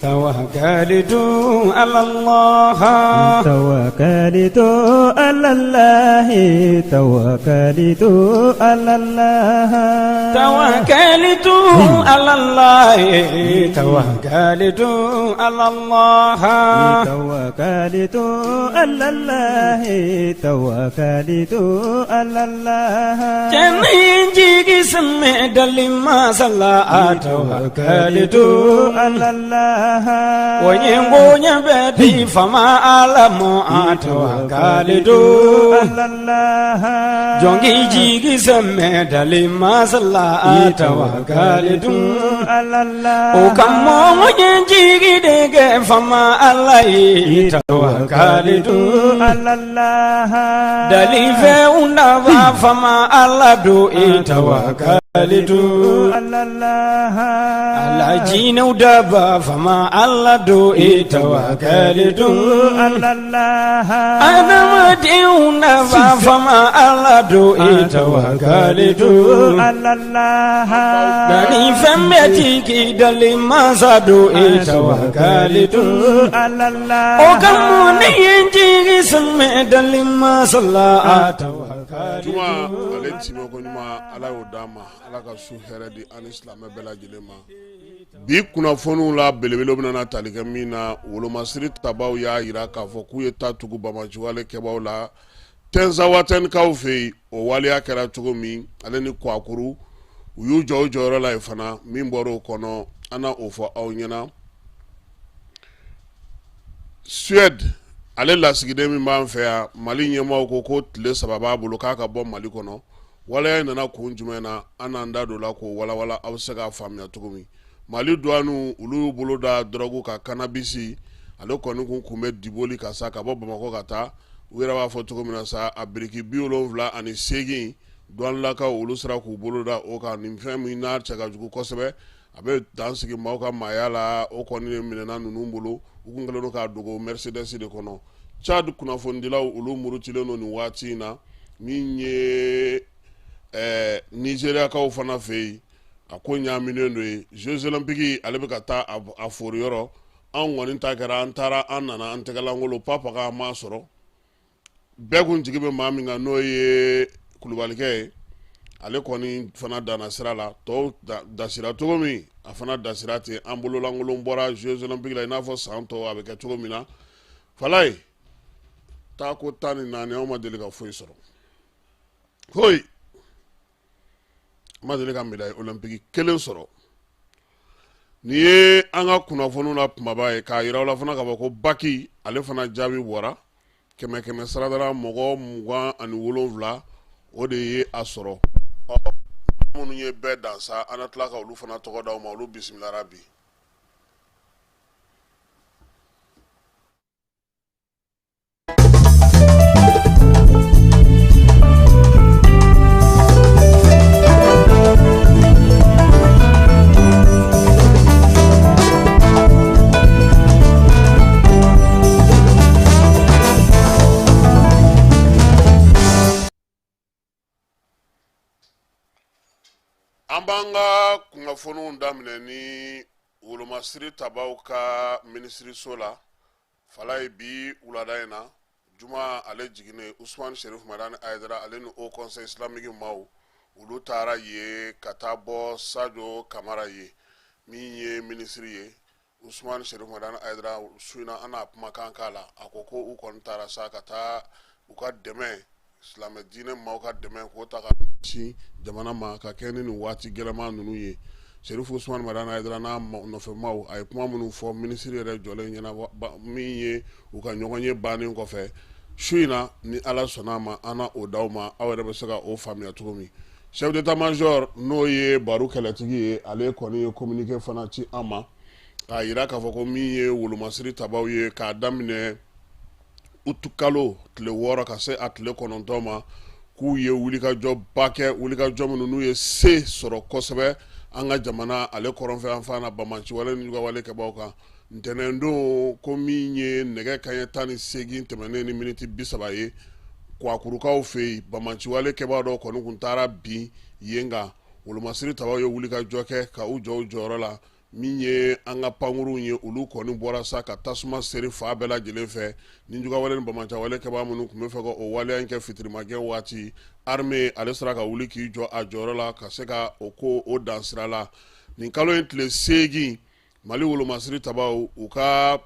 توكلت على الله توكلت على الله توكلت على الله توكلت على الله توكلت على الله توكلت على الله توكلت على الله Cɛ jigi sɛmɛ dali masa la tawakalitu على الله O ye bonya bɛ di fama ala ma tawakalitu على الله Jɔn k'i jigi sɛmɛ dali masa la tawakalitu على الله O ka mɔgɔ ye jigi de kɛ fama ala ye tawakalitu على الله Dalifɛnw nafa fama ala don i tawakalitu على الله Ala jinɛw daba fama ala don i tawakalitu على الله Adamadenw nafa fama ala don i tawakalitu على الله Nka fɛn bɛɛ tigi dali masa don i tawakalitu على الله O ka mun ne ye n jigi sɛmɛ dali masa la tawakalitu Juma ale timɛ ko ɲuman ala y'o d'an ma ala ka su hɛrɛ di an ni silamɛ bɛɛ lajɛlen ma bi kunnafoniw la belebele bɛna tali kɛ min na wolomasiri tabaw y'a jira k'a fɔ k'u ye ta tugu banbaanciwale kɛbaw la Tɛnzawatɛnikaw fɛ yen o waleya kɛra cogo min ale ni Kwakuru u y'u jɔ u jɔyɔrɔ la yen fana min bɔra o kɔnɔ an na o fɔ aw ɲɛna Suède ale lasigiden min b'an fɛ yan Mali ɲɛmaaw ko ko tile 3 b'a bolo k'a ka bɔ Mali kɔnɔ waleya in nana kun jumɛn na an n'an da don la k'o walawala aw bɛ se k'a faamuya cogo min Mali douane olu y'u bolo da dɔrɔgu kan cannabis ale kɔni kun bɛ diboli ka sa ka bɔ Bamakɔ ka taa u yɛrɛ b'a fɔ cogo min na sa a biriki 78 douanelakaw olu sera k'u bolo da o kan nin fɛn min n'a cɛ ka jugu kosɛbɛ a bɛ dan sigi maaw ka maaya la o kɔni de minɛna ninnu bolo u kun kɛlen don k'a dogo Mercedes de kɔnɔ Tchad kunnafonidilaw olu murutilen don nin waati in na min ye Nizeriyakaw fana fɛ yen a ko ɲaaminen don yen Jeux olympiques ale bɛ ka taa a fori yɔrɔ anw kɔni ta kɛra an taara an nana an tɛgɛlankolon papaga an m'a sɔrɔ bɛɛ kun jigi bɛ maa min kan n'o ye kulubalikɛ ye ale kɔni fana danna sira la tɔw dasira cogo min a fana dasira ten an bololankolon bɔra Jeux olympiques la i n'a fɔ san tɔw a bɛ kɛ cogo min na Falaye taako 14 anw ma deli ka foyi sɔrɔ foyi ma deli ka médaille olympique kelen sɔrɔ nin ye an ka kunnafoniw la kumaba ye k'a yira aw la fana k'a fɔ ko baki ale fana jaabi bɔra kɛmɛ kɛmɛ sarada la mɔgɔ 27 o de ye a sɔrɔ ɔ minnu ye bɛɛ dan sa an na tila ka olu fana tɔgɔ d'aw ma olu bisimilara bi An b'an ka kunnafoniw daminɛ ni wolomasiri tabaw ka minisiriso la Falaye bi wulada in na juma ale jiginnen Usumani Serifu Madani Hayidara ale ni Haut Conseil islamique maaw olu taara yen ka taa bɔ Sajo Kamara ye min ye minisiri ye Usumani Serifu Madani Hayidara su in na an n'a kumakan k'a la a ko ko u kɔni taara sa ka taa u ka dɛmɛ silamɛ diinɛ maaw ka dɛmɛ k'o ta ka sin jamana ma ka kɛ ni nin waati gɛlɛman ninnu ye Serifu Usumani Madani Hayidara n'a nɔfɛ maaw a ye kuma minnu fɔ minisiri yɛrɛ jɔlen ɲɛna min ye u ka ɲɔgɔn ye bannen kɔfɛ su in na ni Ala sɔnna a ma an na o d'aw ma aw yɛrɛ bɛ se ka o faamuya cogo min chef d'état major n'o ye Baru kɛlɛtigi ye ale kɔni ye communiqué fana ci an ma k'a yira k'a fɔ ko min ye wolomasiri tabaw ye k'a daminɛ utukalo tile 6 ka se a tile 9 ma k'u ye wulikajɔba kɛ wulikajɔ minnu n'u ye se sɔrɔ kosɛbɛ an ka jamana ale kɔrɔnfɛ yanfan na banbaanciwale ni juguyawale kɛbaw kan ntɛnɛndon ko min ye nɛgɛ kanɲɛ 18 tɛmɛnen ni miniti 30 ye Kwakurukaw fɛ yen banbaanciwale kɛbaa dɔw kɔni tun taara bin yen kan wolomasiri tabaw ye wulikajɔ kɛ ka u jɔ u jɔyɔrɔ la Min ye an ka pankurunw ye, olu kɔni bɔra sa ka tasuma seri fan bɛɛ lajɛlen fɛ. Nijuguyawale ni banbaanciwale kɛbaa minnu tun bɛ fɛ ka o waleya in kɛ fitirimagɛn waati, armée ale sera ka wuli k'i jɔ a jɔyɔrɔ la ka se ka o ko o dan sira la. Nin kalo in tile 8, Mali wolomasiri tabaw u ka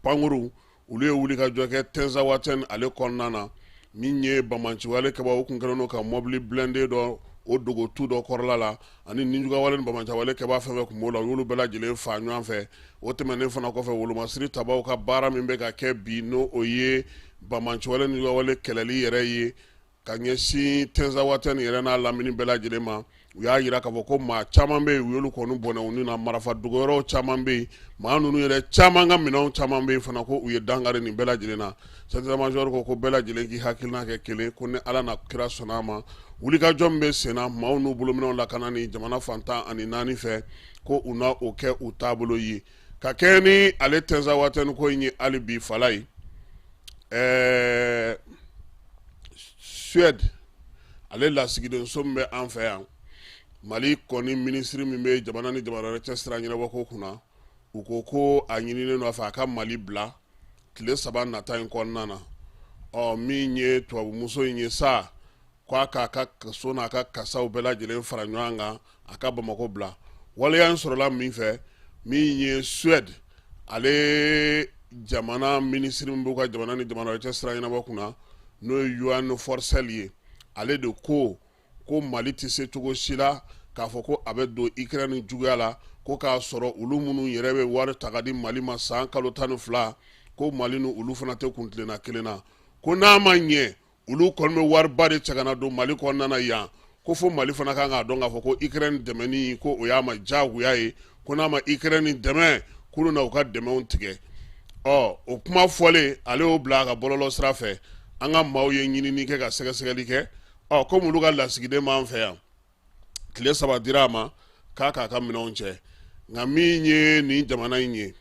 pankurun, olu ye wulikajɔ kɛ Tɛnzawatɛn ale kɔnɔna na. Min ye banbaanciwale kɛbaa, u kun kɛlen don ka mɔbili blindé dɔ o dogo tu dɔ kɔrɔla la, ani nijuguyawale ni banbaanciwale kɛbaa fɛn fɛn tun b'o la, u y'olu bɛɛ lajɛlen faa ɲɔgɔn fɛ. O tɛmɛnen fana kɔfɛ, wolomasiri tabaw ka baara min bɛ ka kɛ bi, n'o o ye banbaanciwale ni nijuguyawale kɛlɛli yɛrɛ ye ka ɲɛsin Tɛnzawatɛn yɛrɛ n'a lamini bɛɛ lajɛlen ma, u y'a jira k'a fɔ ko maa caman bɛ yen, u y'olu kɔni bɔnɛ u ni na. Marifa dogoyɔrɔw caman bɛ yen, maa ninnu yɛrɛ caman ka minɛnw caman bɛ yen fana ko u ye dankari nin bɛɛ lajɛlen na. Chef d'état-major ko ko bɛɛ lajɛlen k'i hakilina kɛ kelen, ko ni Ala na kira sɔnna a ma, wulikajɔ min bɛ sen na maaw n'u bolominɛnw lakana ni jamana fan 14 fɛ, ko u na o kɛ u taabolo ye ka kɛɲɛ ni ale Tɛnzawatɛn ko in ye. Hali bi fala ye, Suède ale lasigidenso min bɛ an fɛ yan, Mali kɔni minisiri min bɛ jamana ni jamana wɛrɛ cɛ sira ɲɛnabɔ ko kunna, u ko ko a ɲininen don a fɛ a ka Mali bila tile 3 nata in kɔnɔna na. Ɔ min ye tubabumuso in ye sa, ko a k'a ka so n'a ka kasaw bɛɛ lajɛlen fara ɲɔgɔn kan, a ka Bamakɔ bila. Waleya in sɔrɔla min fɛ, min ye Suède ale jamana minisiri min b'u ka jamana ni jamana wɛrɛ cɛ sira ɲɛnabɔ kunna, n'o ye Johan Forssell ye, ale de ko ko Mali tɛ se cogo si la k'a fɔ ko a bɛ don Ukraine juguya la, ko k'a sɔrɔ olu minnu yɛrɛ bɛ wari ta ka di Mali ma san kalo 12, ko Mali ni olu fana tɛ kuntilenna kelen na, ko n'a ma ɲɛ olu kɔni bɛ wariba de cɛ ka na don Mali kɔnɔna na yan, ko fo Mali fana kan k'a dɔn k'a fɔ ko Ukraine dɛmɛni, ko o y'a ma diyagoya ye, ko n'a ma Ukraine dɛmɛ, k'olu na u ka dɛmɛw tigɛ. Ɔ o kuma fɔlen, ale y'o bila a ka bɔlɔlɔ sira fɛ. An ka maaw ye ɲinini kɛ ka sɛgɛsɛgɛli kɛ. Ɔ komi olu ka lasigiden b'an fɛ yan, tile 3 dira a ma k'a k'a ka minɛnw cɛ. Nka min ye nin jamana in ye,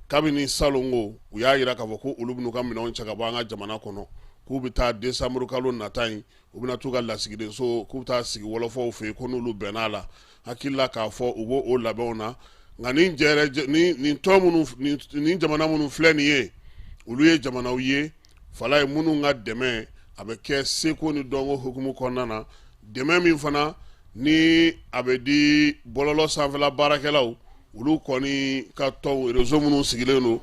kabini salongo u y'a jira k'a fɔ ko olu bɛn'u ka minɛnw cɛ ka bɔ an ka jamana kɔnɔ, k'u bɛ taa desanburu kalo nata in, u bɛna t'u ka lasigidenso, k'u bɛ taa sigi wɔlɔfɔw fɛ yen, ko n'olu bɛnna a la. Hakili la k'a fɔ u b'o labɛnw na. Nka nin jɛrɛ nin tɔn minnu, nin jamana minnu filɛ nin ye, olu ye jamanaw ye fala ye minnu ka dɛmɛ a bɛ kɛ seko ni dɔnko hukumu kɔnɔna na, dɛmɛ min fana ni a bɛ di bɔlɔlɔ sanfɛla baarakɛlaw, olu kɔni ka tɔn réseau minnu sigilen don,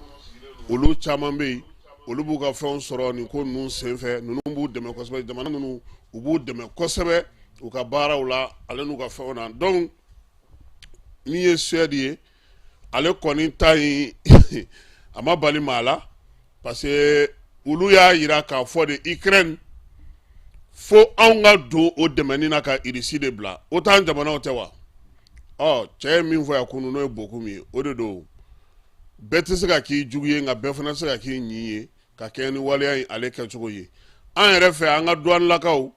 olu caman bɛ yen, olu b'u ka fɛnw sɔrɔ nin ko ninnu senfɛ. Ninnu b'u dɛmɛ kosɛbɛ, jamana ninnu u b'u dɛmɛ kosɛbɛ u ka baaraw la ale n'u ka fɛnw na. Donc min ye Suède ye, ale kɔni ta in a ma bali maa la, parce que olu y'a jira k'a fɔ de Ukraine fo anw ka don o dɛmɛni na ka Irisi de bila. O t'an jamanaw tɛ wa? Ɔ cɛ ye min fɔ yan kunun, n'o ye Bokum ye, o de don. Bɛɛ tɛ se ka k'i jugu ye, nka bɛɛ fana tɛ se ka k'i ɲin ye ka kɛɲɛ ni waleya in ale kɛcogo ye. An yɛrɛ fɛ, an ka duwanilakaw,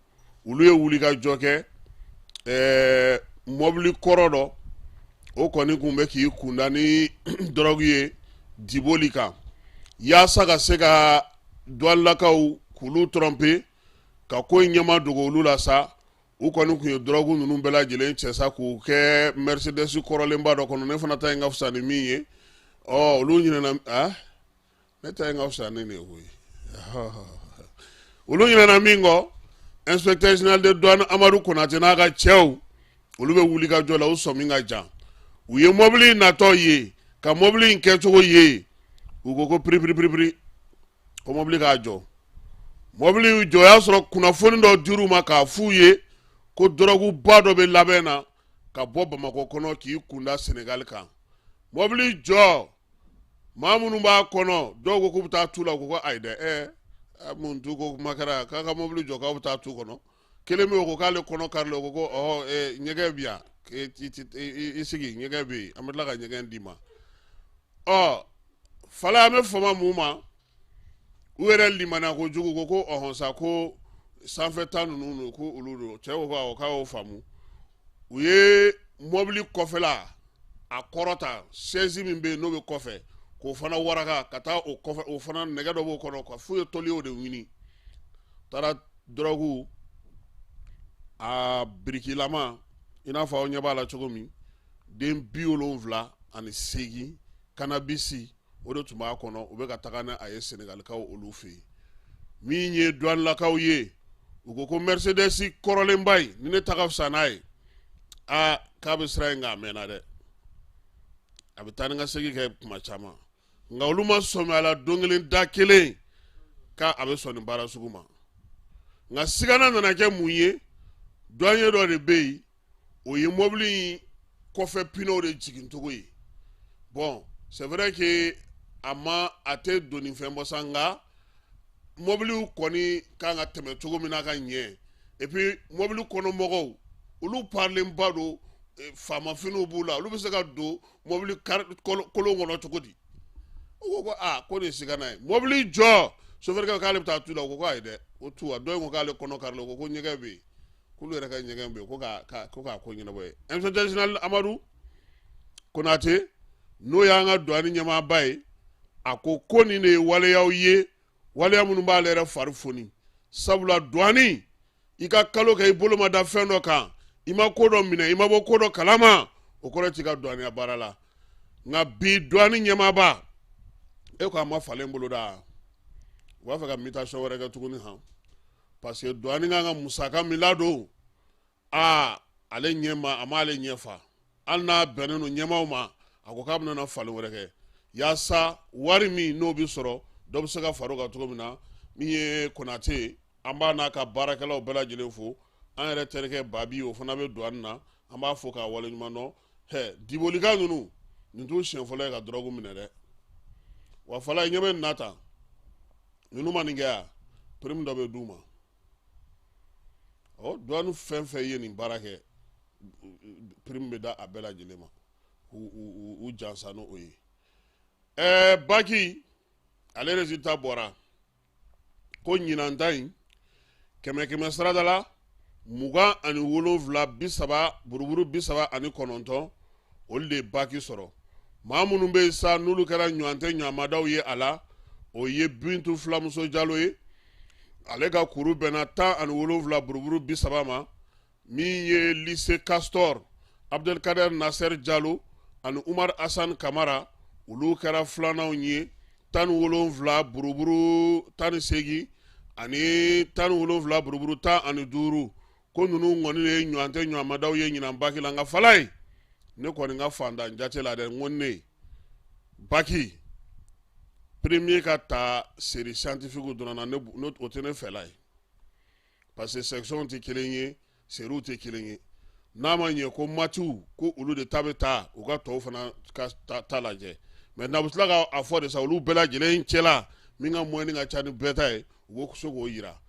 olu ye wulikajɔ kɛ. Mɔbili kɔrɔ dɔ, o kɔni kun bɛ k'i kunda ni dɔrɔgu ye Diboli kan, yaasa ka se ka duwanilakaw k'olu tromper ka ko in ɲɛma dogo olu la sa. U kɔni tun ye dɔrɔgu ninnu bɛɛ lajɛlen cɛ sa k'u kɛ Mercedes kɔrɔlenba dɔ kɔnɔ. Ne fana ta in ka fisa ni min ye. Ɔ olu ɲinɛna a ne ta in ka fisa ni nin ye koyi. Olu ɲinɛna min kɔ, inspecteur général de douane Amadu Konate n'a ka cɛw, olu bɛ wuli ka jɔ la, u sɔmi ka jan. U ye mɔbili in natɔ ye ka mɔbili in kɛcogo ye, u ko ko piripiripiripiri, ko mɔbili k'a jɔ. Mɔbili jɔ, o y'a sɔrɔ kunnafoni dɔ dir'u ma k'a f'u ye ko dɔrɔguba dɔ bɛ labɛn na ka bɔ Bamakɔ kɔnɔ k'i kunda Senegali kan. Mɔbili jɔ, maa minnu b'a kɔnɔ, dɔw ko k'u bɛ taa tu la, u ko ko ayi dɛ, mun tu ko kuma kɛra k'a ka mɔbili jɔ k'aw bɛ taa tu kɔnɔ? Kelen bɛ yen, o ko k'ale kɔnɔ karilen, o ko ko ɔhɔ, ɲɛgɛn bɛ yan, i sigi, ɲɛgɛn bɛ yen, an bɛ tila ka ɲɛgɛn d'i ma. Ɔ fala, an bɛ fama mun ma? U yɛrɛ limaniya kojugu, ko ko ɔhɔn sa, ko sanfɛta ninnu don, ko olu don. Cɛ ko ko awɔ, k'a y'o faamu. U ye mɔbili kɔfɛla a kɔrɔta, chaise min bɛ yen n'o bɛ kɔfɛ, k'o fana waraka ka taa o kɔfɛ, o fana nɛgɛ dɔ b'o kɔnɔ ka f'u ye tɔliyew de ɲini, taara dɔrɔgu a birikilama, i n'a fɔ aw ɲɛ b'a la cogo min, den 70. 18 cannabis, o de tun b'a kɔnɔ. U bɛ ka taga n'a ye Senegalikaw olu fɛ yen. Min ye douanelakaw ye, u ko ko Mercedes kɔrɔlenba in ni ne ta ka fisa n'a ye, aa, k'a bɛ sira in kan a mɛnna dɛ, a bɛ taa ni ka segin kɛ kuma caman, nka olu ma sɔmi a la don kelen da kelen k'a a bɛ sɔn nin baara sugu ma. Nka sigana nana kɛ mun ye? Douanier dɔ de bɛ yen, o ye mobili in kɔfɛ pneu de jigin cogo ye. Bon, c'est vrai que a ma a tɛ donnifɛn bɔ sa, nka mobiliw kɔni kan ka tɛmɛ cogo min na ka ɲɛ. Et puis mobili kɔnɔ mɔgɔw, olu parilenba don, faamafiniw b'u la, olu bɛ se ka don mobili kolon kɔnɔ cogo di? U ko ko aa, ko nin sigana ye. Mobili jɔ, sofɛrikɛ k'ale bɛ taa tu la. U ko ko ayi dɛ, o tu wa? Dɔ in ko k'ale kɔnɔ karila. U ko ko ɲɛgɛn bɛ yen, k'olu yɛrɛ ka ɲɛgɛn bɛ yen, ko k'a ko ɲɛnabɔ ye. Inspecteur général Amadu Konate, n'o y'an ka douane ɲɛmaaba ye, a ko ko nin de ye waleyaw ye, waleya minnu b'ale yɛrɛ fari foni, sabula douane, i ka kalo kɛ i bolo ma da fɛn dɔ kan, i ma ko dɔ minɛ, i ma bɔ ko dɔ kalama, o kɔrɔ t'i ka douaneya baara la. Nka bi douane ɲɛmaaba, e ko a ma falen bolo da, u b'a fɛ ka mutation wɛrɛ kɛ tuguni han, parce que douane kan ka musaka min ladon, aa, ale ɲɛ ma, a m'ale ɲɛ fa. Hali n'a bɛnnen don ɲɛmaaw ma, a ko k'a bɛna na falen wɛrɛ kɛ yaasa wari min n'o bɛ sɔrɔ, dɔ bɛ se ka far'o kan cogo min na. Min ye Konate, an b'a n'a ka baarakɛlaw bɛɛ lajɛlen fo. An yɛrɛ terikɛ Babi, o fana bɛ douane na, an b'a fo k'a waleɲuman dɔn. Hɛ, Dibolika ninnu, nin t'u siɲɛ fɔlɔ ye ka dɔrɔgu minɛ dɛ. Wa fala ɲɛ bɛ nin na tan, ninnu ma nin kɛ yan, prime dɔ bɛ d'u ma. Ɔ, douane fɛn fɛn ye nin baara kɛ, prime bɛ da a bɛɛ lajɛlen ma k'u u jansa n'o ye. Bac ale résultat bɔra ko ɲinan ta in, kɛmɛ kɛmɛ sarada la, 27 30 buruburu 39, olu de ye bac sɔrɔ. Maa minnu bɛ yen sa, n'olu kɛra ɲɔgɔn tɛ ɲɔgɔnmadaw ye a la, o ye Bintu Filamuso Jalo ye, ale ka kuru bɛnna 17 buruburu 30 ma. Min ye lycée Castor, Abdelkader Nasser Jalo ani Umar Hassan Kamara, olu kɛra filananw ye, 17 buruburu 18 ani 17 buruburu 15. Ko ninnu kɔni ye ɲɔgɔn tɛ ɲɔgɔnmadaw ye ɲinan bac la. Nka fala ye, ne kɔni ka fantan jate la dɛ, n ko ne bac premier ka ta série scientifique dɔrɔn na, ne o tɛ ne fɛla ye, parce que section tɛ kelen ye, sériw tɛ kelen ye. N'a ma ɲɛ ko maths, ko olu de ta bɛ taa, u ka tɔw fana ka ta lajɛ. Maintenant, u bɛ tila k'a fɔ de sa, olu bɛɛ lajɛlen cɛla, min ka moyenne ka ca ni bɛɛ ta ye, u bɛ se k'o yira.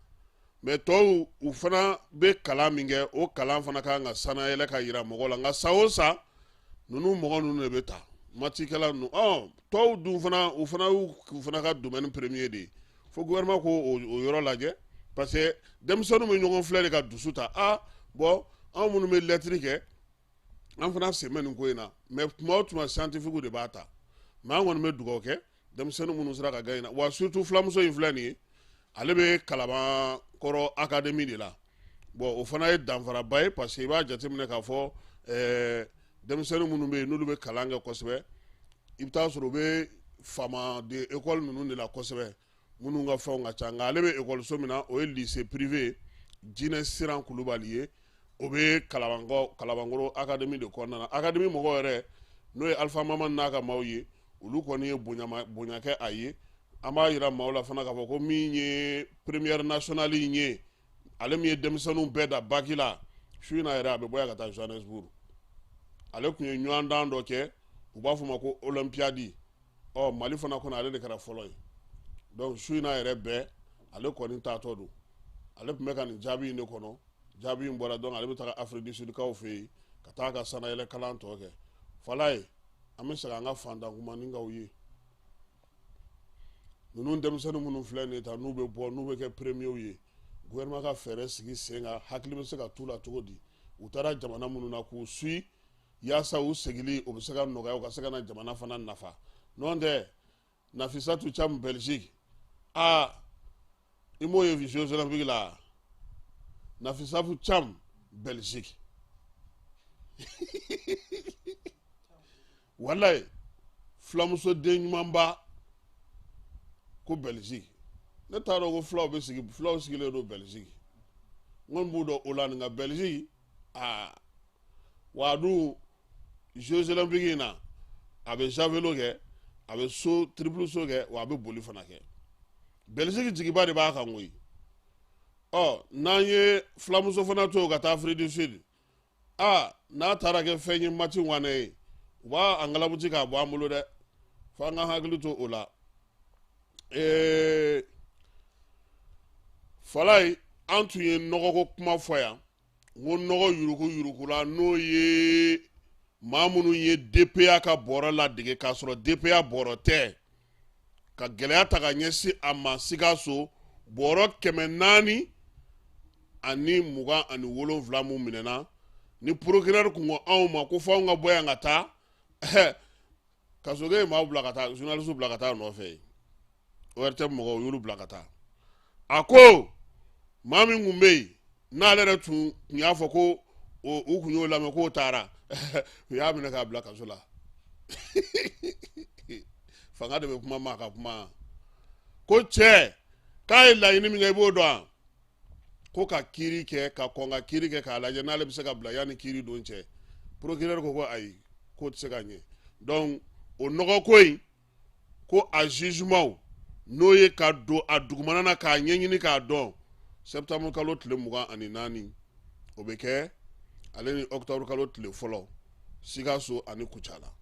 Mais tɔw, u fana bɛ kalan min kɛ, o kalan fana kan ka sanayɛlɛ ka yira mɔgɔw la. Nka san o san, ninnu mɔgɔ ninnu de bɛ ta, mathikɛla ninnu. Ɔ, tɔw dun fana, u fana y'u fana ka domaine premier de ye. Fo gouvernement ko o yɔrɔ lajɛ, parce que denmisɛnninw bɛ ɲɔgɔn filɛ de ka dusu ta. Ah bon, anw minnu bɛ lettre kɛ, an fana sen bɛ nin ko in na. Mais tuma o tuma, scientifique de b'a ta. Mais an kɔni bɛ dugawu kɛ denmisɛnnin minnu sera ka gagner na. Wa surtout filamuso in filɛ nin ye, ale bɛ Kalabankɔrɔ académie de la. Bon, o fana ye danfaraba ye, parce que i b'a jateminɛ k'a fɔ denmisɛnnin minnu bɛ yen, n'olu bɛ kalan kɛ kosɛbɛ, i bɛ taa sɔrɔ u bɛ faamaden école ninnu de la kosɛbɛ, minnu ka fɛnw ka ca. Nka ale bɛ ekɔliso min na, o ye lycée privé Jinɛ Siran Kulubali ye, o bɛ Kalabankɔrɔ académie de kɔnɔna na. Académie mɔgɔw yɛrɛ, n'o ye Alpha Mama n'a ka maaw ye, olu kɔni ye bonya kɛ a ye. An b'a yira maaw la fana k'a fɔ ko min ye première nationale in ye, ale min ye denmisɛnninw bɛɛ da bac la, su in na yɛrɛ, a bɛ bɔ yan ka taa Johannesburg. Ale tun ye ɲɔgɔndan dɔ kɛ, u b'a fɔ o ma ko olympiade. Ɔ, Mali fana kɔnɔ, ale de kɛra fɔlɔ ye. Donc su in na yɛrɛ bɛɛ, ale kɔni taatɔ don. Ale tun bɛ ka nin jaabi in de kɔnɔ, jaabi in bɔra. Donc ale bɛ taga Afrique du Sud kaw fɛ yen ka taa ka sanayɛlɛ kalan tɔ kɛ. Fala ye, an bɛ segin an ka fantan kumaninkaw ye. Ninnu denmisɛnnin minnu filɛ nin ye tan, n'u bɛ bɔ, n'u bɛ kɛ premierw ye, gouvernement ka fɛɛrɛ sigi sen kan, hakili bɛ se ka t'u la cogo di? U taara jamana minnu na, k'u suit yaasa u segili o bɛ se ka nɔgɔya, u ka se ka na jamana fana nafa. N'o tɛ, Nafisatu Camu Belgique, aa, i m'o ye Jeux olympiques la, Nafisatu Camu Belgique. Walayi, fulamuso den ɲumanba ko Belgique. Ne t'a dɔn ko fulaw bɛ sigi, fulaw sigilen don Belgique. N kɔni b'u dɔn Hollande, nka Belgique, aa, wa a dun Jeux olympiques in na, a bɛ javelot kɛ, a bɛ saut triple saut kɛ, wa a bɛ boli fana kɛ. Belgique jigiba de b'a kan koyi. Ɔ, n'an ye fulamuso fana to ka taa Afrique du Sud, aa, n'a taara kɛ fɛn ye match ŋwanɛ ye, u b'a a ngalabuti k'a bɔ an bolo dɛ. F'an ka hakili to o la. Falayi, an tun ye nɔgɔko kuma fɔ yan, n ko nɔgɔ yuruku yurukula, n'o ye maa minnu ye DPA ka bɔrɔ ladege k'a sɔrɔ DPA bɔrɔ tɛ, ka gɛlɛya ta ka ɲɛsin a ma Sikaso, bɔrɔ 427 mun minɛna ni procureur kun ko anw ma ko f'anw ka bɔ yan ka taa kasokɛ ye maaw bila ka taa, journaliste bila ka taa nɔfɛ yen, ORTM mɔgɔw y'olu bila ka taa. A ko maa min kun bɛ yen n'ale yɛrɛ tun y'a fɔ ko u kun y'o lamɛn k'o taara, u y'a minɛ k'a bila kaso la. Fanga de bɛ kuma maa ka kuma. Ko cɛ k'a ye laɲini min kɛ, i b'o dɔn, ko ka kiiri kɛ, ka kɔn ka kiiri kɛ k'a lajɛ n'ale bɛ se ka bila yanni kiiri don cɛ. Procureur ko ko ayi, k'o tɛ se ka ɲɛ. Donc o nɔgɔ ko in, ko a jugement, n'o ye ka don a dugumana na k'a ɲɛɲini k'a dɔn, septembre kalo tile 24, o bɛ kɛ, ale ni octobre kalo tile 1, Sikaso ani Kucala.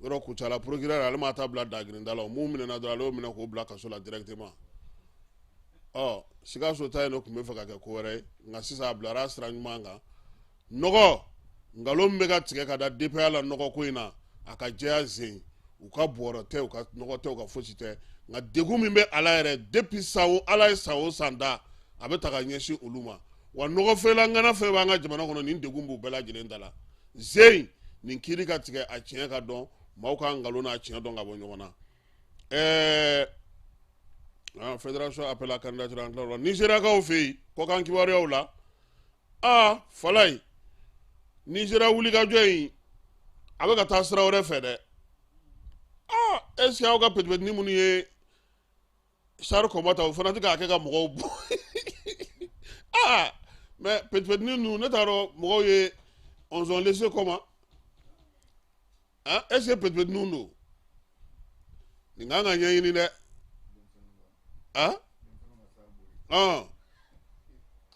Yɔrɔ Kucala procureur, ale ma taa bila dagirinda la, o mun minɛna dɔrɔn, ale y'o minɛ k'o bila kaso la directement. Ɔ, Sikaso ta in de tun bɛ fɛ ka kɛ ko wɛrɛ ye, nka sisan a bilara sira ɲuman kan. Nɔgɔ nkalon min bɛ ka tigɛ ka da DPA la nɔgɔ ko in na, a ka jɛya zen, u ka bɔrɔ tɛ, u ka nɔgɔ tɛ, u ka fosi tɛ, nka degun min bɛ a la yɛrɛ depuis san o, Ala ye san o san da, a bɛ ta ka ɲɛsin olu ma. Wa nɔgɔ feerela ŋana fɛn b'an ka jamana kɔnɔ, nin degun b'u bɛɛ lajɛlen da la zen. Nin kiiri ka tigɛ, a tiɲɛ ka dɔn, maaw ka nkalon n'a tiɲɛ dɔn ka bɔ ɲɔgɔn na. Fédération appel à candidature, an tilal'o la. Nizeriyakaw fɛ yen, kɔkan kibaruyaw la, aa, Falayi, Nizeriya wulikajɔ in a bɛ ka taa sira wɛrɛ fɛ dɛ. Aa, est ce que aw ka petipetini minnu ye char combat ta, o fana tɛ k'a kɛ ka mɔgɔw bɔ? Aa, mais petipetini ninnu, ne t'a dɔn mɔgɔw ye on ont laissé comment, ah, est ce que petipetiniw don? Nin kan ka ɲɛɲini dɛ. Ah, ɔn,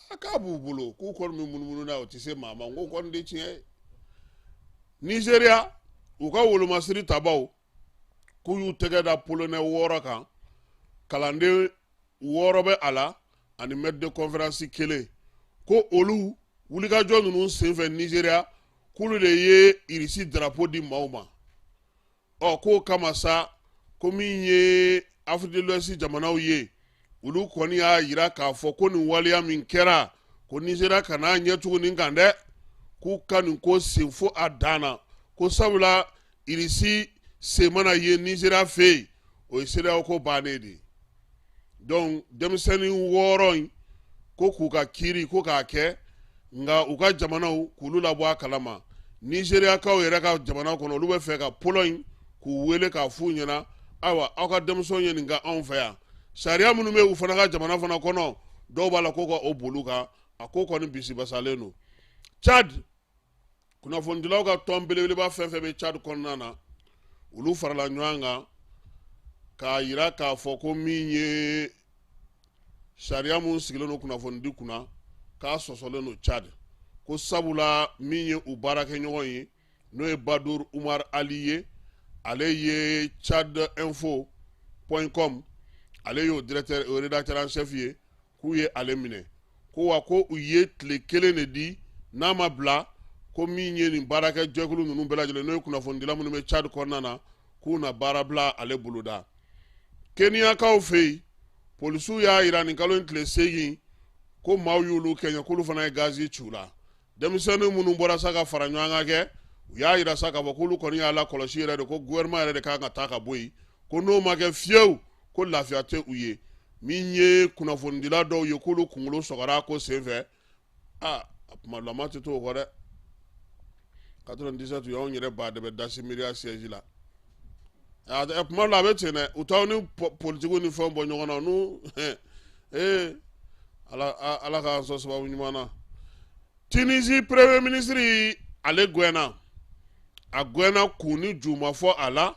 a k'a b'u bolo k'u kɔni bɛ munumunu n'a ye, o tɛ se maa ma. N ko kɔni de tiɲɛ ye. Nizeriya, u ka wolomasiri tabaw k'u y'u tɛgɛ da polonɛ 6 kan, kalanden 6 bɛ a la ani maître de conférence kelen, ko olu wulikajɔ ninnu senfɛ Nizeriya, k'olu de ye Irisi drapeau di maaw ma. Ɔ, k'o kama sa, ko min ye Afrique de l'Ouest jamanaw ye, olu kɔni y'a yira k'a fɔ ko nin waleya min kɛra, ko Nizeriya kana ɲɛ tugun nin kan dɛ, k'u ka nin ko sen fo a dan na, ko sabula Irisi sen mana ye Nizeriya fɛ yen, o ye CEDEAO ko bannen de ye. Donc denmisɛnnin 6 in, ko k'u ka kiiri ko k'a kɛ, nka u ka jamanaw k'olu labɔ a kalama. Nizeriyakaw yɛrɛ ka jamana kɔnɔ, olu bɛ fɛ ka Pologne k'u wele k'a f'u ɲɛna: ayiwa, aw ka denmisɛnw ye nin ka anw fɛ yan, sariya minnu bɛ u fana ka jamana fana kɔnɔ, dɔw b'a la ko ka o boli kan. A ko kɔni bisibasalen don. Tchad kunnafonidilaw ka tɔn belebeleba fɛn fɛn bɛ Tchad kɔnɔna na, olu farala ɲɔgɔn kan k'a yira k'a fɔ ko min ye sariya mun sigilen don kunnafonidi kunna, k'a sɔsɔlen don Tchad, ko sabula min ye u baarakɛɲɔgɔn ye, n'o ye Badur Umar Ali ye, ale ye Tchad info point com, ale y'o directeur, o rédacteur en chef ye, k'u ye ale minɛ, ko wa ko u ye tile 1 de di, n'a ma bila, ko min ye nin baarakɛ jɛkulu ninnu bɛɛ lajɛlen, n'o ye kunnafonidila minnu bɛ Tchad kɔnɔna na, k'u na baara bila ale boloda. Keniyakaw fɛ yen, polisiw y'a yira nin kalo in tile 8 ko maaw y'olu kɛɲɛ, k'olu fana ye gazi ci u la. Denmisɛnnin minnu bɔra sa ka fara ɲɔgɔn kan kɛ, u y'a yira sa k'a fɔ k'olu kɔni y'a lakɔlɔsi yɛrɛ de, ko gouvernement yɛrɛ de kan ka taa ka bɔ yen, ko n'o ma kɛ fiyewu, ko lafiya tɛ u ye. Min ye kunnafonidila dɔw ye, k'olu kunkolo sɔgɔra ko senfɛ. Aa, a kumalama tɛ to o kɔ dɛ. 97 u y'anw yɛrɛ ba de bɛ dasi miiriya siège la. Kuma la a bɛ ten dɛ, u t'aw ni politigiw ni fɛnw bɔ ɲɔgɔn na n'u ee ala ala k'an sɔn sababu ɲuman na. Tunisie premier ministre ale gɛnna, a gɛnna kun ni ju ma fɔ a la,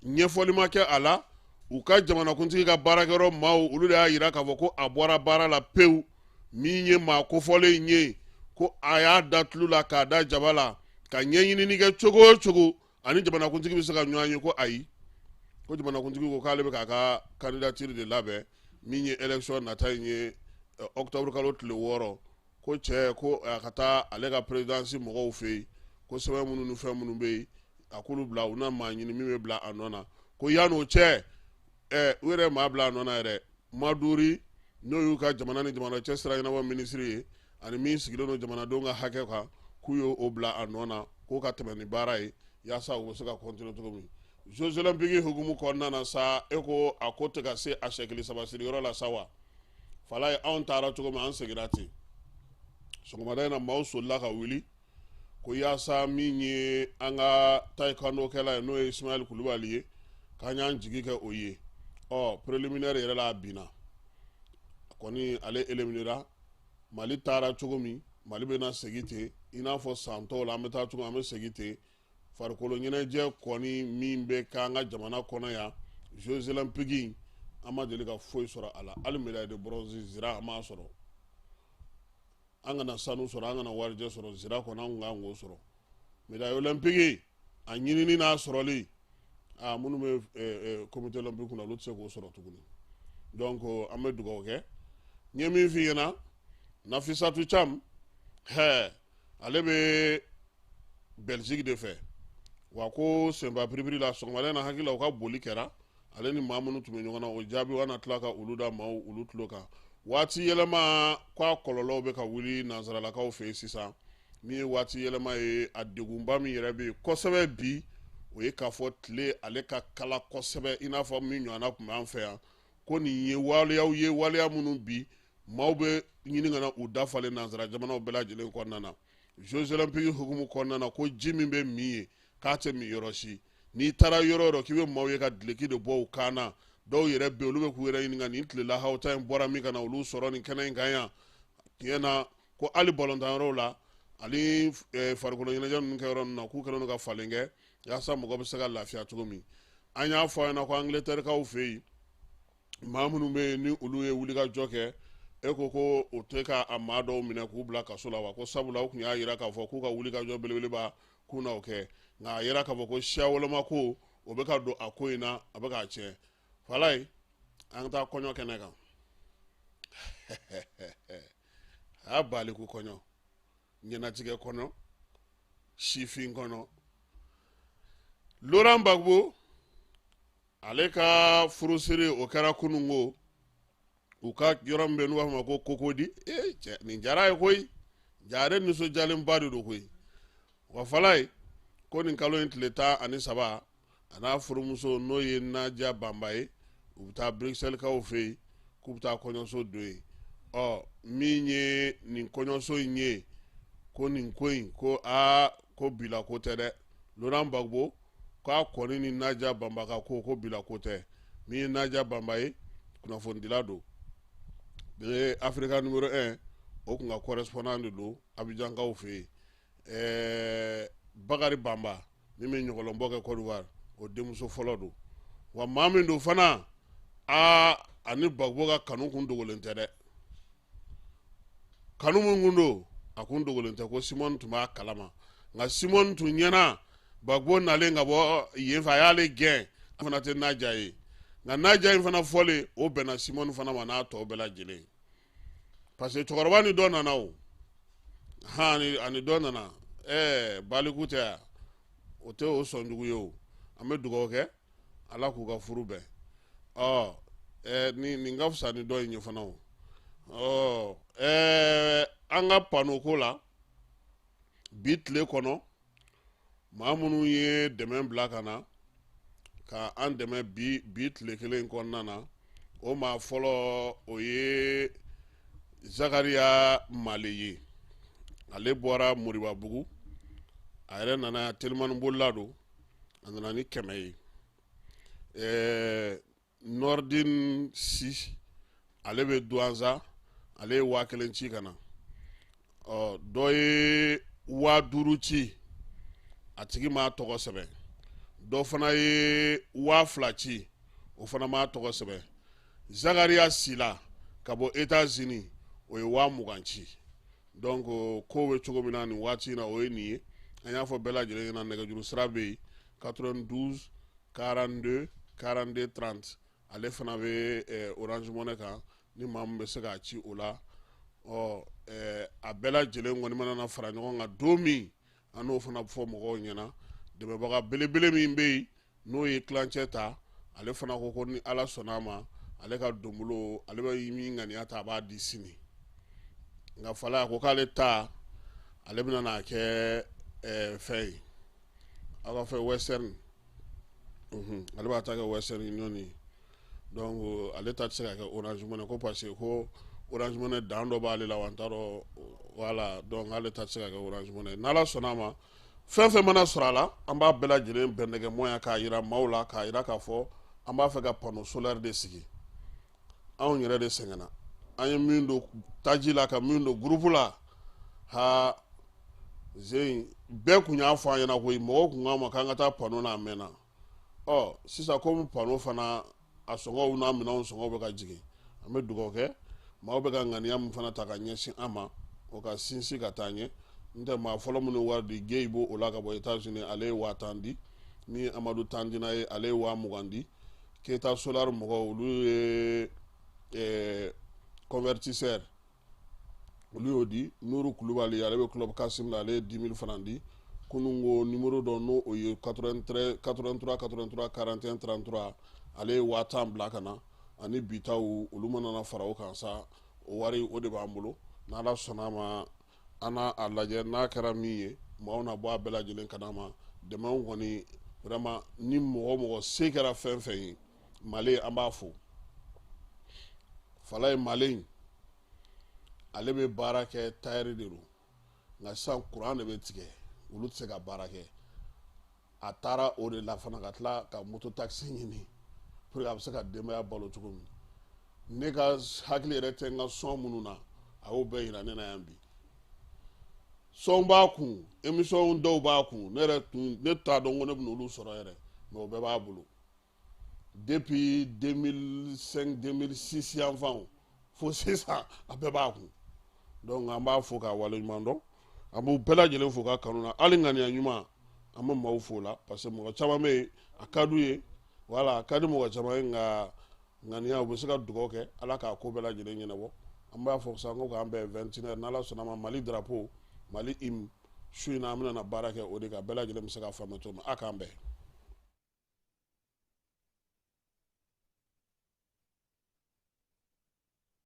ɲɛfɔli ma kɛ a la. U ka jamanakuntigi ka baarakɛyɔrɔ maaw olu de y'a yira k'a fɔ ko a bɔra baara la pewu. Min ye maa kofɔlen in ye, ko a y'a da tulu la k'a da jaba la ka ɲɛɲinini kɛ cogo o cogo ani jamanakuntigi bɛ se ka ɲɔgɔn ye, ko ayi, ko jamanakuntigi ko k'ale bɛ k'a ka candidature de labɛn min ye élection nata in ye octobre kalo tile 6, ko cɛ ko a ka taa ale ka présidence mɔgɔw fɛ yen, ko sɛbɛn minnu ni fɛn minnu bɛ yen a k'olu bila, u na maa ɲini min bɛ bila a nɔ na. Ko yan'o cɛ u yɛrɛ maa bila a nɔ na yɛrɛ, Maduri n'o y'u ka jamana ni jamana cɛ sira ɲɛnabɔ minisiri ye, ani min sigilen don jamanadenw ka hakɛ kan, k'u y'o bila a nɔ na k'o ka tɛmɛ ni baara ye yaasa u bɛ se ka continuer cogo min. Jeux olympiques hukumu kɔnɔna na sa, e ko a ko tɛ ka se a sɛkili saba siri yɔrɔ la sa wa? Falaye, anw taara cogo min an seginna ten. Sɔgɔmada in na maaw solila ka wuli ko yaasa min ye an ka taekwondo-kɛla ye n'o ye Ismaël Kulubali ye, k'an y'an jigi kɛ o ye. Ɔ préliminaire yɛrɛ la a binna kɔni, ale éliminera. Mali taara cogo min, Mali bɛna segin ten i n'a fɔ san tɔw la an bɛ taa cogo min, an bɛ segin ten. Farikolo ɲɛnajɛ kɔni min bɛ k'an ka jamana kɔnɔ yan, Jeux olympiques, an ma deli ka foyi sɔrɔ a la, hali médaille de bronze zira an m'a sɔrɔ. An kana sanu sɔrɔ, an kana warijɛ sɔrɔ, zira kɔni an kun kan k'o sɔrɔ. Médaille olympique a ɲinini n'a sɔrɔli, aa minnu bɛ comité olympique kunna olu tɛ se k'o sɔrɔ tuguni. Donc an bɛ dugawu kɛ. N ye min f'i ɲɛna, Nafisatu Cam hɛ, ale bɛ Belgique de fɛ wa, ko senba piripiri la sɔgɔmada in na hakili la u ka boli kɛra ale ni maa minnu tun bɛ ɲɔgɔn na, o jaabi an na tila ka olu da maaw olu tulo kan. Waati yɛlɛma ko a kɔlɔlɔw bɛ ka wuli nansaralakaw fɛ yen sisan. Min ye waati yɛlɛma ye, a degunba min yɛrɛ bɛ yen kosɛbɛ bi, o ye k'a fɔ tile ale ka kala kosɛbɛ i n'a fɔ min ɲɔgɔnna tun b'an fɛ yan. Ko nin ye waleyaw ye, waleya minnu bi maaw bɛ ɲini ka na u dafalen nansara jamanaw bɛɛ lajɛlen kɔnɔna na. Jeux olympiques hukumu kɔnɔna na, ko ji min bɛ min yen k'a tɛ min yɔrɔ si. N'i taara yɔrɔ o yɔrɔ k'i bɛ maaw ye ka duloki de bɔ u kan na. Dɔw yɛrɛ bɛ yen, olu bɛ k'u yɛrɛ ɲininka nin tile lahaw ta in bɔra min ka na olu sɔrɔ nin kɛnɛ in kan yan. Tiɲɛ na, ko hali balontan yɔrɔw la ani farikolo ɲɛnajɛ ninnu kɛ yɔrɔ ninnu na, k'u kɛlen don ka falen kɛ yaasa mɔgɔ bɛ se ka lafiya cogo min. An y'a fɔ a ɲɛna ko Angleterrekaw fɛ yen, maa minnu bɛ yen ni olu ye wulikajɔ kɛ, e ko ko o tɛ ka a maa dɔw minɛ k'u bila kaso la wa? Ko sabula u tun y'a yira k'a fɔ k'u ka wulikajɔ belebeleba k'u na o kɛ, nka a yira k'a fɔ ko siya woloma ko o bɛ ka don a ko in na, a bɛ k'a tiɲɛ. Falaye, an ka taa kɔɲɔ kɛnɛ kan. A baliku kɔɲɔ, ɲɛnatigɛ kɔnɔ, sifin kɔnɔ, Laurent Gbagbo ale ka furusiri o kɛra kununko u ka yɔrɔ min bɛ n'u b'a fɔ ma ko Cocody. Ee cɛ, nin diyara ye koyi, jare nisɔndiyalenba de don koyi. Wa Falaye, ko nin kalo in tile 13, a n'a furumuso n'o ye Nadia Banba ye, u bɛ taa Bruxelles-kaw fɛ yen k'u bɛ taa kɔɲɔso don yen. Ɔ min ye nin kɔɲɔso in ye, ko nin ko in ko aa ko bila ko tɛ dɛ. Laurent Gbagbo k'a kɔni ni Nadia Banba ka ko ko bila ko tɛ. Min ye Nadia Banba ye, kunnafonidila don, ye Africa numéro 1 o kun ka correspondant de don Abidjankaw fɛ yen. Bakari Banba min bɛ ɲɔgɔlɔnbɔ kɛ Côte d'Ivoire, o denmuso fɔlɔ don. Wa maa min don fana, aa ani Gbagbo ka kanu kun dogolen tɛ dɛ. Kanu min kun don, a kun dogolen tɛ, ko Simone tun b'a kalama. Nka Simone tun ɲɛna Gbagbo nalen ka bɔ yen fɛ, a y'ale gɛn, a fana tɛ Nadia ye. Nka Nadia in fana fɔlen, o bɛnna Simone fana ma n'a tɔ bɛɛ lajɛlen, parce que cɛkɔrɔba ni dɔ nana o han ani dɔ nana. Baliku tɛ yan, o tɛ o sɔn jugu ye o. An bɛ dugawu kɛ Ala k'u ka furu bɛn. Ɔ nin ka fisa ni dɔ in ye fana o. Ɔ an ka panneau ko la bi tile kɔnɔ, maa minnu ye dɛmɛ bila ka na ka an dɛmɛ bi bi tile kelen kɔnɔna na, o maa fɔlɔ o ye Zakariya Male ye, ale bɔra Moribabugu. A yɛrɛ nana yan, telimani bolila don, a nana ni 100 ye. Nɔridin Si, ale bɛ Duwanza, ale ye 1000 ci ka na. Ɔ, dɔ ye 5000 ci, a tigi m'a tɔgɔ sɛbɛn. Dɔ fana ye 2000 ci, o fana m'a tɔgɔ sɛbɛn. Zakariya Sila ka bɔ États-Unis, o ye 20,000 ci. Donc ko bɛ cogo min na nin waati in na, o ye nin ye. An y'a fɔ bɛɛ lajɛlen ɲɛna, nɛgɛjuru sira bɛ yen, 92 42 42 30. Ale fana bɛ Orange Money kan, ni maa min bɛ se k'a ci o la. Ɔ, a bɛɛ lajɛlen kɔni mana na fara ɲɔgɔn kan don min, an n'o fana fɔ mɔgɔw ɲɛna. Dɛmɛbaga belebele min bɛ yen, n'o ye tilancɛ ta, ale fana ko ko ni Ala sɔnna a ma, ale ka donbolo, ale bɛ min ŋaniya ta, a b'a di sini. Nka Fala ko k'ale ta, ale bɛna n'a kɛ fɛn ye, aw ka fɛ Western, ale b'a ta kɛ Western Union ye. Donc ale ta tɛ se ka kɛ Orange Money ko, parce que ko Orange Money dan dɔ b'ale la wa, n t'a dɔn. Voilà, donc ale ta tɛ se ka kɛ Orange Money. N'Ala sɔnna a ma, fɛn fɛn mana sɔrɔ a la, an b'a bɛɛ lajɛlen bɛn nɛgɛ k'a yira maaw la, k'a yira k'a fɔ an b'a fɛ ka panneau solaire de sigi. Anw yɛrɛ de sɛgɛnna, an ye min don taji la, ka min don groupe la, ha zen bɛɛ kun y'a fɔ an ɲɛna koyi. Mɔgɔw kun k'an ma k'an ka taa panneau na, a mɛnna. Ɔ, sisan komi panneau fana a sɔngɔw n'a minɛnw sɔngɔw bɛ ka jigin, an bɛ dugawu kɛ maaw bɛ ka ŋaniya min fana ta ka ɲɛsin an ma, o ka sinsin ka taa ɲɛ. N tɛ maa fɔlɔ minnu wari di, Gueye b'o o la ka bɔ États-Unis, ale ye 10,000 di. Ni Amadu Tandina ye, ale ye 20,000 di. Keyita Solar mɔgɔw, olu ye convertisseur, olu y'o di. Nuru Kulubali, ale bɛ Club Kasim la, ale ye 10 000 francs di. Kunun ko numéro dɔ, n'o o ye 93 83 83 41 33, ale ye 10,000 bila ka na. Ani bitaw, olu mana na fara o kan sa, o wari o de b'an bolo. N'Ala sɔnna a ma, an n'a a lajɛ, n'a kɛra min ye, maaw na bɔ a bɛɛ lajɛlen kana ma. Dɛmɛw kɔni, vraiment, ni mɔgɔ mɔgɔ se kɛra fɛn fɛn ye, Mali, an b'a fo. Fala ye Mali, ale bɛ baara kɛ tailleur de don, nka sisan courant de bɛ tigɛ, olu tɛ se ka baara kɛ. A taara o de la fana ka tila ka moto taxi ɲini pour que a bɛ se ka denbaya balo cogo min. Ne ka hakili yɛrɛ tɛ n ka sɔn minnu na, a y'o bɛɛ yira ne na yan bi. Sɔn b'a kun, émission dɔw b'a kun, ne yɛrɛ tun ne t'a dɔn ko ne bɛna olu sɔrɔ yɛrɛ, mais o bɛɛ b'a bolo depuis 2005 2006 yan fan fo sisan, a bɛɛ b'a kun. Donc an b'a fo k'a waleɲuman dɔn. An b'u bɛɛ lajɛlen fo ka kanu na, hali ŋaniya ɲuman, an bɛ maaw fo la, parce que mɔgɔ caman bɛ yen, a ka d'u ye, voilà, a ka di mɔgɔ caman ye, nka ŋaniya, u bɛ se ka dugawu kɛ Ala k'a ko bɛɛ lajɛlen ɲɛnabɔ. An b'a fɔ sa ko k'an bɛn 21 heures, n'Ala sɔnna ma. Mali drapeau, Mali hymne, su in na an bɛna na baara kɛ o de kan, bɛɛ lajɛlen bɛ se k'a faamuya cogo min. A k'an bɛn.